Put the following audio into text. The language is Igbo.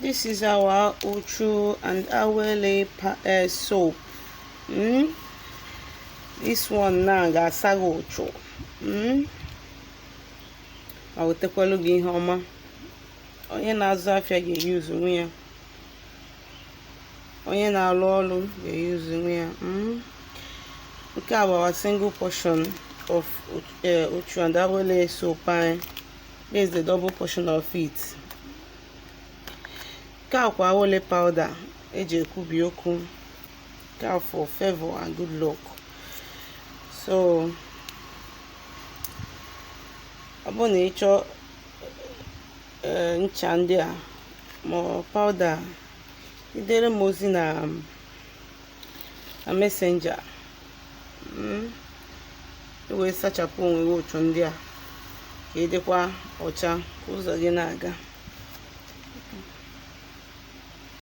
This is our Uchu and Awele soap. This one now ga-asa gị ụchụ, Ma wetekwalụ gị ihe ọma. Onye na-azụ afịa ga-eyuzu nwe ya. Onye na-alụ ọrụ ga-eyuzu nwe ya. Nke a bụ our single portion of Uchu and Awele soap anyị. This is the double portion of it. Nke a kwa awele powder eji ekwubi okwu. Nke a for favor and good luck. So ọ bụrụ na ị chọọ ncha ndị a ma ọ powder, idere m ozi na Messenger, i wee sachapụ onwe gị ụchụ ndị a ka ị dịkwa ọcha, ka ụzọ gị na-aga.